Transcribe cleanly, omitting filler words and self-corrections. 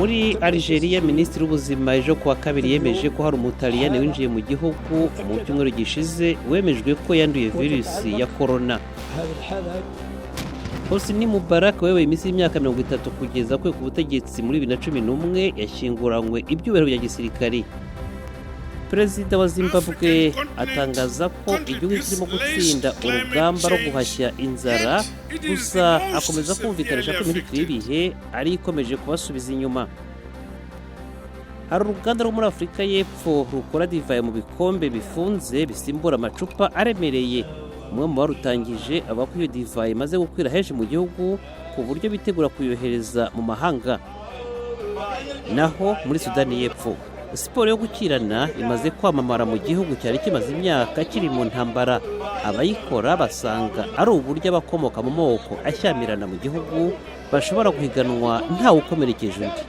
Muri Algeria, minisitiri w'ubuzima ejo kuwa kabiri yemeje ko hari Umutaliyani winjiye mu gihugu mu cyumweru gishize wemejwe ko yanduye virusi ya korona. هذه الحالة. Hosni Mubarak wayoboye iminsi y'imyaka 30 kugeza akuwe ku butegetsi muri 2011 yashyinguranywe ibyubahiro bya gisirikari. Perezida wa Zimbabwe atangaza ko igihugu kirimo gutsinda urugamba rwo guhashya inzara, gusa akomeza kumvikanisha ko imihindukire y'ibihe ari ikomeje kubasubiza inyuma. Hari uruganda rwo muri Afurika y'Epfo rukora divayi mu bikombe bifunze bisimbura amacupa aremereye. Umwe mu barutangije avuga ko iyo divayi imaze gukwira henshi mu gihugu, ku buryo bitegura kuyohereza mu mahanga. Naho muri Sudani y'Epfo, siporo yo gukirana imaze kwamamara mu gihugu cyari kimaze imyaka kiri mu ntambara. Abayikora basanga ari uburyo abakomoka mu moko ashyamirana mu gihugu bashobora guhiganwa ntawe ukomerekeje undi.